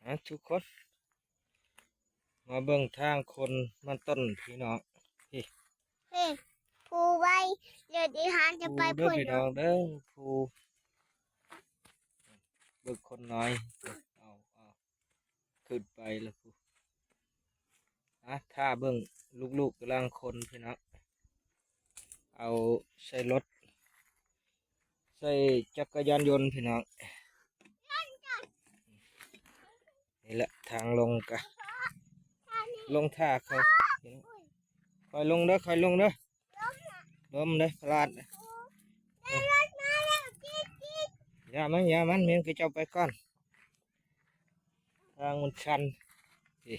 ອ່ະ ທຸກຄົນ ມາເບິ່ງທາງຄົນມາຕົ້ນ ພີ່ນ້ອງ ເອີ ຜູ້ໄວ ດຽວດີຫານຈະໄປພຸ້ນ ພີ່ນ້ອງເດີ ຜູ້ ເບິ່ງຄົນນ້ອຍ ເອົາ ເອົາ ຂຶ້ນໄປແລ້ວຜູ້ ອ່ະ ຖ້າເບິ່ງ ລູກໆກຳລັງຂົນ ພີ່ນ້ອງ ເອົາໃສ່ລົດ ໃສ່ຈັກກະຍານຍົນ ພີ່ນ້ອງ ນີ້ແຫຼະ ທາງລົງກະ ລົງຖ້າເຂົາ ຄ່ອຍລົງເດີ ຄ່ອຍລົງເດີ ລົ້ມເດີ ພະລາດ ຢ່າມັນ ຢ່າມັນ ແມ່ນຄືເຈົ້າໄປກ່ອນ ທາງມັນຊັນ ເອີ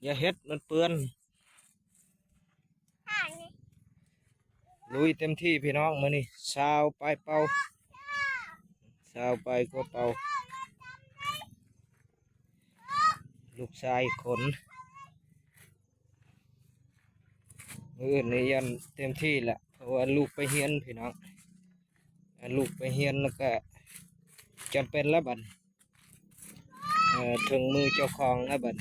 ຢ່າເຮັດມັນເປື້ອນ ລຸຍເຕັມທີ່ພີ່ນ້ອງ ມື້ນີ້ຊາວປາຍເປົາ ຊາວປາຍກວ່າເປົາ ລູກຊາຍຂົນ ມື້ອື່ນນີ້ຢ້ານເຕັມທີ່ລະ ເພາະວ່າລູກໄປຮຽນພີ່ນ້ອງ ອ່າ ລູກໄປຮຽນແລ້ວກະຈຳເປັນລະບັດ ເອີ ເຖິງມືເຈົ້າຂອງລະບັດ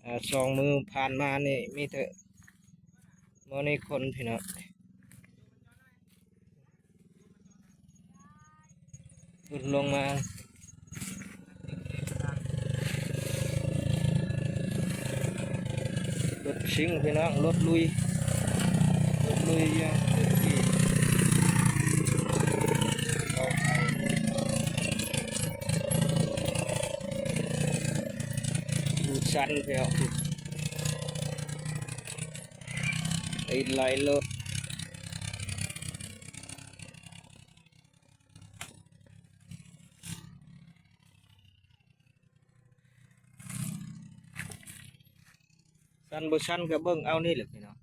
ອ່າ ສອງມື້ຜ່ານມານີ້ມີແຕ່ ບໍ່ມີຄົນພີ່ນ້ອງ ຫຼຸດລົງມາ ລົດຊິງພີ່ນ້ອງ ລົດລຸຍ ລົດລຸຍຢ່າງເຕັມທີ່ ຢູ່ຊັນແລ້ວ ໄອ້ໄລ່ລົດ ຊັນບໍ່ຊັນກໍເບິ່ງເອົານີ້ແຫຼະພີ່ນ້ອງ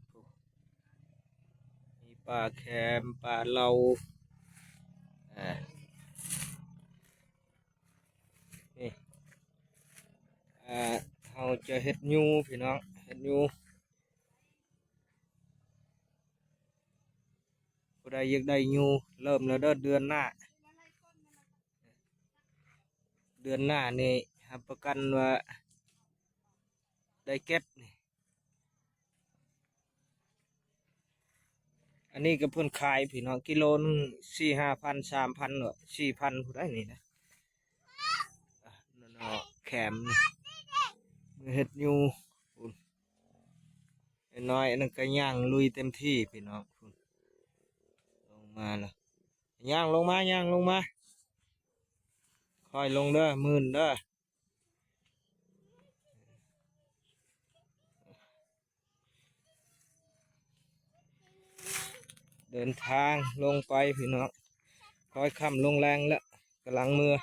ມີປາແຄມ ປາເລົາ ເອີ ນີ້ ເຮົາຈະເຮັດຢູ່ພີ່ນ້ອງ ເຮັດຢູ່ ຜູ້ໃດຢາກໄດ້ຢູ່ ເລີ່ມແລ້ວເດີ ເດືອນໜ້າ ເດືອນໜ້ານີ້ຮັບປະກັນວ່າໄດ້ເກັບນີ້ ອັນນີ້ກໍເພິ່ນຂາຍພີ່ນ້ອງ ກິໂລໜຶ່ງສີ່ຫ້າພັນ ສາມພັນ ສີ່ພັນ ຜູ້ໃດນີ້ນະ ອ່ະ ໜໍ່ແຄມນີ້ ເຮັດຢູ່ພຸ້ນ ນ້ອຍໆ ອັນນັ້ນກໍຍ່າງລຸຍເຕັມທີ່ພີ່ນ້ອງ ພຸ້ນ ລົງມາລະ ຍ່າງລົງມາ ຍ່າງລົງມາ ຄ່ອຍລົງເດີ ມື່ນເດີ ເດີນທາງລົງໄປພີ່ນ້ອງ ຄ່ອຍຄ່ຳລົງແລງແລ້ວ ກຳລັງເມືອ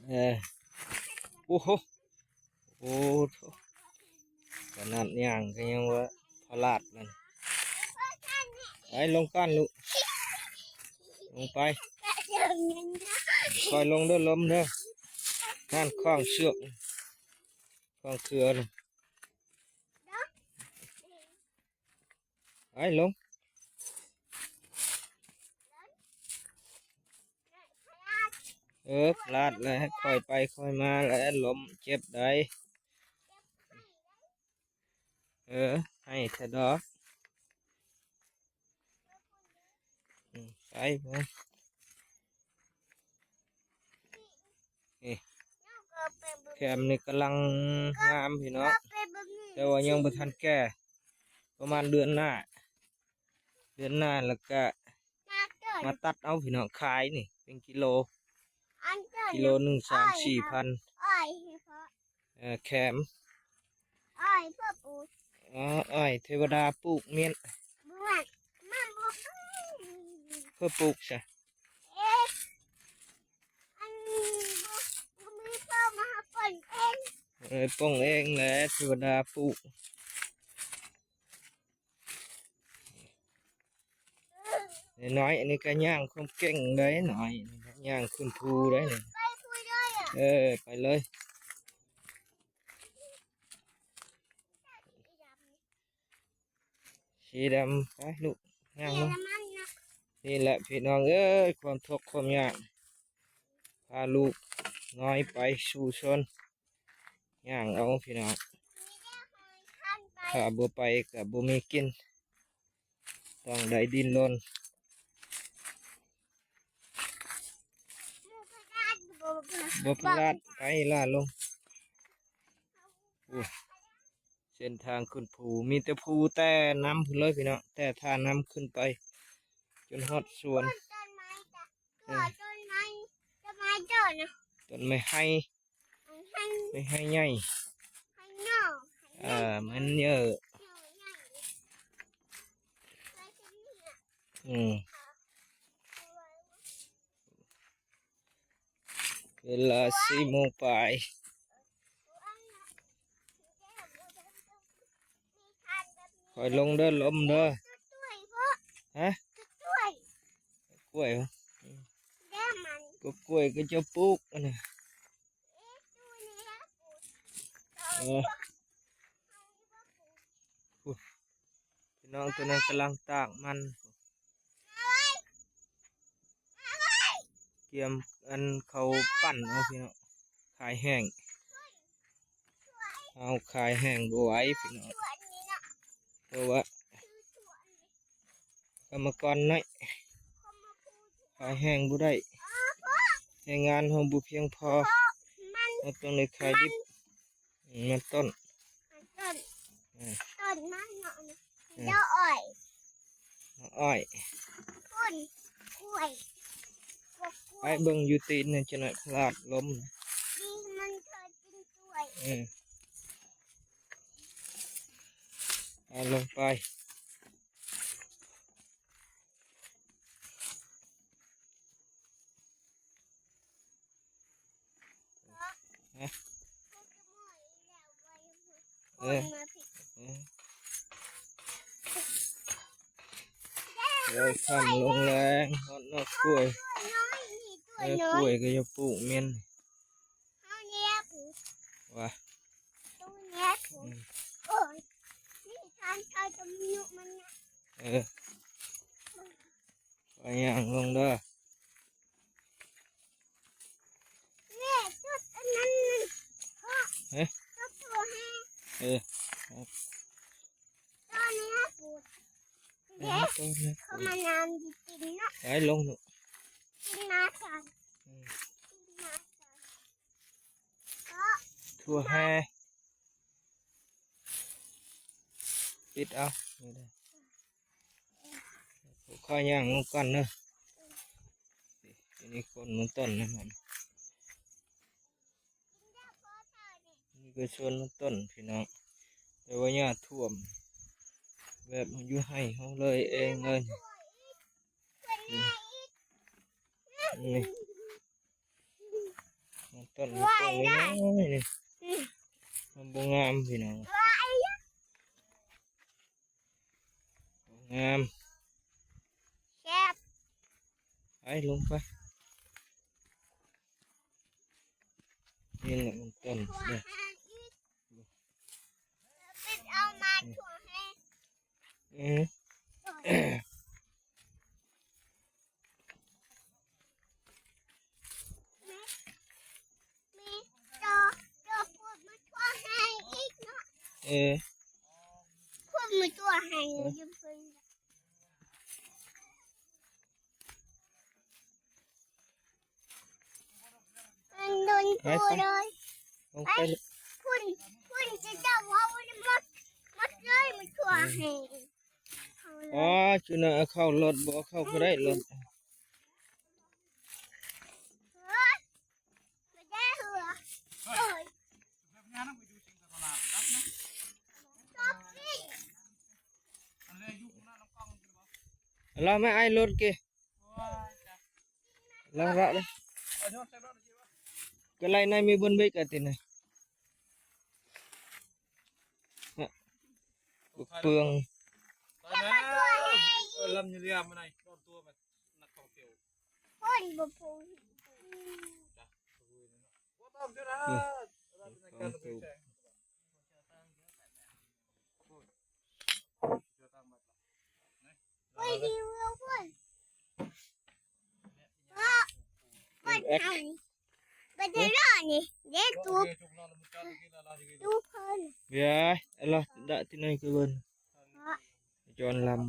ເອີ ໂອ້ໂຫ ໂອ້ໂຖ ຂະໜາດຍ່າງກໍຍັງວ່າພະລາດນັ້ນ ໄປລົງກ່ອນລູກ ລົງໄປ ຄ່ອຍລົງເດີ ລົມເດີ ນັ້ນ ຂວ້າງເຊືອກ ຂວ້າງເຄືອນະ ໄປລົງ ເອີ ພະລາດແລ້ວ ຄ່ອຍໄປຄ່ອຍມາແລ້ວ ລົ້ມເຈັບໃດ ເອີ ໃຫ້ສະດອກ ອືມ ໄປເບິ່ງ ນີ້ ແຄມນີ້ກຳລັງງາມພີ່ນ້ອງ ແຕ່ວ່າຍັງບໍ່ທັນແກ່ ປະມານເດືອນໜ້າ ເດືອນໜ້າແລ້ວກະມາຕັດເອົາພີ່ນ້ອງ ຂາຍນີ້ເປັນກິໂລ ກິໂລໜຶ່ງສາມສີ່ພັນ ເອີ ແຄມ ອ້ອຍເພື່ອປູກ ອໍ ອ້ອຍເທວະດາປູກ ແມ່ນ ເພື່ອປູກຊະ ເອີ ອັນນີ້ບໍ່ ບໍ່ມີພໍ່ມາຫາປົນເອງ ເອີ ປົນເອງແຫຼະ ເທວະດາປູກ ນ້ອຍໆ ອັນນີ້ກໍຍ່າງຄວາມເກັ່ງໄດ໋ ນ້ອຍໆ ຍ່າງຂຶ້ນພູໄດ໋ນີ້ ໄປພູເດີ ເອີ ໄປເລີຍ ສີດຳ ໄປລູກ ຍ່າງລົງ ເອີ ນ້ຳມັນນະ ນີ້ແຫຼະພີ່ນ້ອງເອີຍ ຄວາມທຸກຄວາມຍາກ ພາລູກນ້ອຍໄປສູ່ຊົນ ຍ່າງເອົາພີ່ນ້ອງ ຖ້າບໍ່ໄປກະບໍ່ມີກິນ ຕ້ອງໄດ້ດີ້ນລົນ ບໍ່ພະລາດ ໄປຫຼ້າລົງ ໂອ້ ເສັ້ນທາງຂຶ້ນພູ ມີແຕ່ພູແຕ່ນຳພຸ້ນເລີຍພີ່ນ້ອງ ແຕ່ທ່ານຳຂຶ້ນໄປ ຈົນຮອດສວນ ຕົ້ນໄມ້ ຕົ້ນໄມ້ ຕົ້ນໄມ້ ຕົ້ນໄມ້ໄຮ ໄຮ ໄຮໃຫຍ່ ໄຮເຫຍີ້າ ເອີ ມັນເຫຍີ້າ ເຫຍີ້າໃຫຍ່ ອືມ ເວລາສີ່ໂມງປາຍ ຄ່ອຍລົງເດີ ລົມເດີ ຮະ ກ້ວຍ ອືມ ກະກ້ວຍກະເຈົ້າປູກ ອັນນັ້ນ ເອີ ພຸ້ນ ພີ່ນ້ອງ ໂຕນັ້ນກຳລັງຕາກມັນ ກຽມອັນເຂົ້າປັ່ນເອົາພີ່ນ້ອງ ຂາຍແຫ້ງ ເຮົາຂາຍແຫ້ງບໍ່ໄຫວພີ່ນ້ອງ ເພາະວ່າກຳມະກອນໜ້ອຍ ຂາຍແຫ້ງບໍ່ໄດ້ ແຮງງານເຮົາບໍ່ພຽງພໍ ເຮົາຕ້ອງໄດ້ຂາຍດິບ ອືມ ມັນຕົ້ນ ມັນຕົ້ນ ເອີ ຕົ້ນມັນເນາະ ເອີ ດອກອ້ອຍ ດອກອ້ອຍ ຕົ້ນກ້ວຍ ໄປເບິ່ງຢູ່ຕີນນັ້ນ ຈະໜ້ອຍພະລາດລົ້ມ ດີມັນເກີດເປັນກ້ວຍ ເອີ ເອົາລົງໄປ ຮະ ເອີ ເອີ ເອີ ຄ່ຳລົງແລງ ຮອດນອກກ້ວຍ ເອີ ກ້ວຍກະຢ່າປູກແມ່ນ ເຮົາແນບ ວ່າ ໂຕແນບ ອືມ ໂອ້ຍ ນີ້ທ່ານເຂົາຈະມີຍຸມັນນະ ເອີ ໄປຍ່າງລົງເດີ ນີ້ຈຸດອັນນັ້ນ ເອີ ຈຸດໂຕແຮ ເອີ ຕອນນີ້ປູກ ເອີ ເດ້ ເອີ ເຂົາມານາມຢູ່ຕີນເນາະ ໄປລົງລູກ ຕີນມາສັນ ອືມ ຕີນມາສັນ ເອີ ຖົ່ວແຮ່ ປິດເອົາ ນີ້ເດີ ຂ້ອຍຍ່າງລົງກ່ອນເດີ ນີ້ຄົນມັນຕົ້ນນະ ນີ້ກະສວນມັນຕົ້ນພີ່ນ້ອງ ແຕ່ວ່າຫຍ້າຖ້ວມ ແບບຢູ່ໄຮ່ເຮົາເລີຍເອງເລີຍ ນີ້ ນີ້ ມັນຕົ້ນ ມັນຕົ້ນນ້ອຍໆ ນີ້ ມັນບໍ່ງາມພີ່ນ້ອງ ງາມ ແຊບ ໄປລົງໄປ ນີ້ແຫຼະມັນຕົ້ນເດ້ ໄປເອົາມາຖົ່ວແຮ່ ອືມ ມີໂຕ ໂຕພຸ້ນມາຖົ່ວແຮ່ອີກເນາະ ເອີ ພຸ້ນມາຖົ່ວແຮ່ຢູ່ເພິ່ນ ມັນດົນ ໄປ ໂຕ ໄປ ເລີຍ ລົງໄປ ໄປ ພຸ້ນ ພຸ້ນຈະເຈົ້າເອົາໝົດ ໝົດເລີຍ ມາຖົ່ວແຮ່ ອໍ ຈຸນະ ເອົາເຂົ້າລົດ ບໍ່ເອົາເຂົ້າບໍ່ໄດ້ລົດ ເອີ ບໍ່ໄດ້ເຫຼືອ ໂອ້ຍ ລະແມ່ອ້າຍລົດເກ ລະລະ ກະໄລໃນມີບົນເບກອະຕິນະ ເປືອງ ເອີ ລຳຍາລຽມມາໃນ ໂດນຕົວມາ ນັກທ່ອງທ່ຽວ ຄົນບໍ່ພູ ໄປດີເວີພຸ້ນ ໄປດີເວີພຸ້ນ ເອົານີ້ ໄປເດີນີ້ ເດ້ຕູບ ຕູບເພິ່ນ ເວີຍ ອັນລະດະທີ່ໄນຄືເພິ່ນ ຈອນລຳ